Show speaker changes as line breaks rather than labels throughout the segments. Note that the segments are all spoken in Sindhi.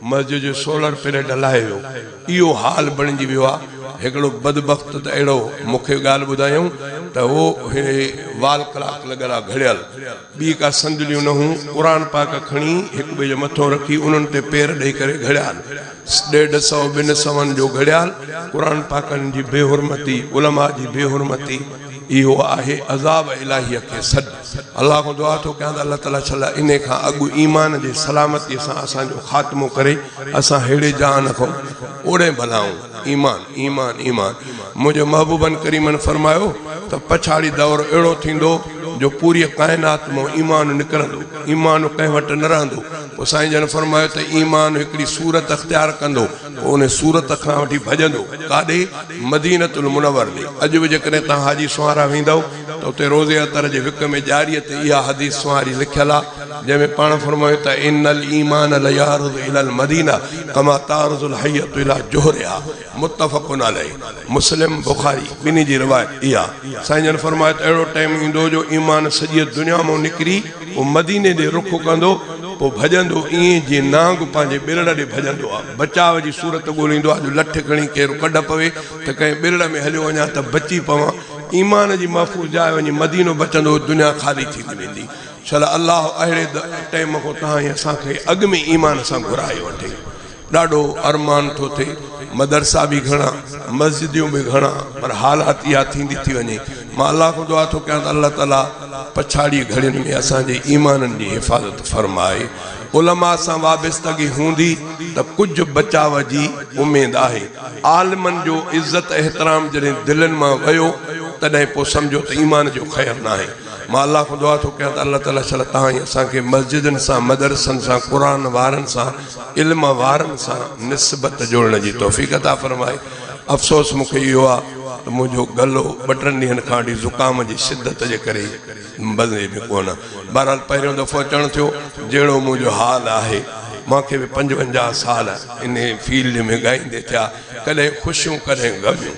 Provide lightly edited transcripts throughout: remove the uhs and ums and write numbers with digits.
مسجد جو سولر پليٽ لاهي ويو. اهو حال بڻجي ويو آ. هڪڙو بدبخت ته اهڙو مون کي ڳالهه ٻڌايائون ته هو هي وال ڪلاڪ لڳل آ گهڙيل، ٻي ڪا صندليون نه هون، قرآن پاڪ کڻي هڪ ٻئي جي مٿو رکي انهن تي پير ڏئي ڪري گهڙيال، ڏيڍ سئو ٻن سون جو گهڙيال، قرآن پاڪن جي بي حرمتي، علماء جي بي حرمتي، اهو آهي عذاب الاهيء کي سڏ. الله کان دعا ٿو ڪيان ته الله تعاليٰ شل انهي کان اڳ ايمان جي سلامتيء سان اسان جو خاتمو ڪري، اسان ههڙي جهان کان اوڏي ڀلائون. ايمان ايمان ايمان. منهنجي محبوبن ڪريمن فرمايو ته پڇاڙي دور اهڙو ٿيندو جو پوريء ڪائنات مان ايمان نڪرندو، ايمان ڪنهن وٽ نه رهندو. پوء سائين جن فرمايو ته ايمان هڪڙي صورت اختيار ڪندو، پوء ان صورت کان وٺي ڀڄندو ڪاڏي؟ مدينة المنور ڏي. اڄ به جيڪڏهن توهان حاجي سونهارا ويندؤ ته اتي روضي اطهر جي وڪ ۾ ڄاريء تي اها حديث سونهاري لکيل آ، جنهن ۾ پاڻ فرمايو ته ان الايمان ليعرض الي المدينة ڪما تعرض الحية الي جحرها متفق عليه، مسلم، بخاري، ٻنهي جي روايت اها. سائين جن فرمايو ته اهڙو ٽائيم ايندو جو ايمان سڄيء دنيا مان نڪري پوء مديني ڏي رخ ڪندو، پوء ڀڄندو ائين جيئن نانگ پنهنجي ٻرڙ ڏي ڀڄندو آ. بچاء جي صورت ڳوليندو آ جو لٺ کڻي ڪير ڪڍ پوي ته ڪنهن ٻرڙ ۾ هليو وڃان ته بچي پوان. ايمان جي محفوظ جاء وڃي مدينو بچندو، دنيا خالي ٿيندي ويندي. شل الله اهڙي ٽيم کان توهان ۽ اسان کي اڳ ۾ ايمان سان گهرائي وٺي. ڏاڍو ارمان ٿو ٿئي. مدرسا به گهڻا، مسجديون به گهڻا، پر حالات اها ٿيندي ٿي وڃي. مان الله کان دعا ٿو ڪيان ته الله تعالي پڇاڙيء گهڙين ۾ اسان جي ايمانن جي حفاظت فرمائي. علماء سان وابستگي هوندي ته ڪجهه بچاء جي اميد آهي. عالمن جو عزت احترام جڏهن دلين مان ويو تڏهن پوء سمجهو ته ايمان جو خير ناهي. مان الله کان دعا ٿو ڪيان ته الله تعالي شل توهان ۽ اسان کي مسجدن سان، مدرسن سان، قرآن وارن سان، علم وارن سان نسبت جوڙڻ جي توفيق عطا فرمائي. افسوس مون کي اهو آ ته منهنجو گلو ٻه ٽن ڏينهن کان وٺي زڪام جي شدت جي ڪري مزي ۾ ڪونه. بهرحال پهريون دفعو اچڻ ٿيو، جهڙو منهنجو حال آهي. مان کي به 55 سال انهي فيلڊ ۾ ڳائيندي ٿيا، ڪڏهن خوشيون ڪڏهن غميون.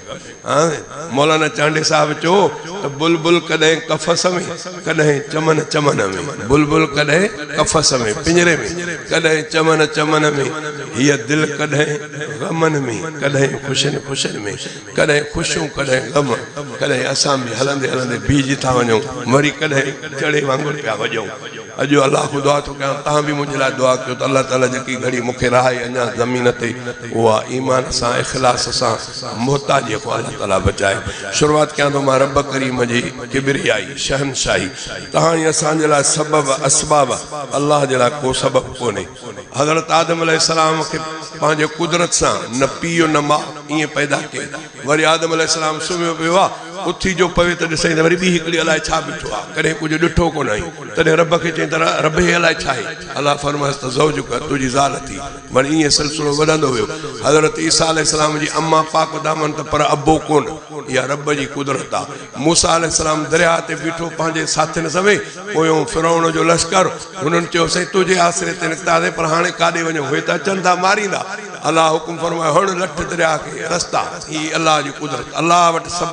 مولانا چانڊيي صاحب چيو ته بلبل ڪڏهن قفس ۾، ڪڏهن چمن چمن ۾، بلبل ڪڏهن قفس ۾، پڃري ۾، ڪڏهن چمن چمن ۾، هيء دل ڪڏهن غمن ۾، ڪڏهن خوشين خوشين ۾، ڪڏهن خوشيون ڪڏهن غم، ڪڏهن اسان به هلندي هلندي بيهجي ٿا وڃون، وري ڪڏهن چڙي وانگر پيا وڄون. اڄ الله کان دعا ٿو ڪيان توهان به منهنجي لاء دعا ڪيو ته الله تعالي جيڪي گهڙي مون کي رهائي اڃا زمين تي اها ايمان سان اخلاص سان محتاجي کان الله تعالي بچائي. شروعات ڪيان ٿو مان رب ڪريم جي ڪبريائي شهنشاهي توهان ۽ اسان جي لاء سبب اسباب الله جي لاء ڪو سبب ڪونهي حضرت آدم عليه السلام کي پنهنجي قدرت سان نه پيء نه ماء ائين پيدا ڪيائين وري آدم عليه السلام سمهيو پيو آ، اٿي جو پوي ته ڏسئين ته وري ٻي هڪڙي الائي ڇا بيٺو آ، ڪڏهن ڪجهه ڏٺو ڪونه هئين. تڏهن رب کي چيائين ته رب هي الائي ڇا آهي؟ الله فرمايس ته زوجڪ، تنهنجي زال ٿي. وري ائين سلسلو وڌندو ويو. حضرت عيسيٰ عليه السلام جي اما پاڪ دامن ته پر ابو ڪونه. اها رب جي قدرت آ. موسيٰ عليه السلام درياهه تي بيٺو پنهنجي ساٿين سميت، پويون فرعون جو لشڪر. هنن چيو سائين تنهنجي آسري تي نڪتاسين پر هاڻي ڪاڏي وڃون؟ هي ته اچن ٿا ماريندا. الله حڪم فرمايو، هڻ لٺ درياهه کي، رستا. هي الله جي قدرت. الله وٽ سڀ.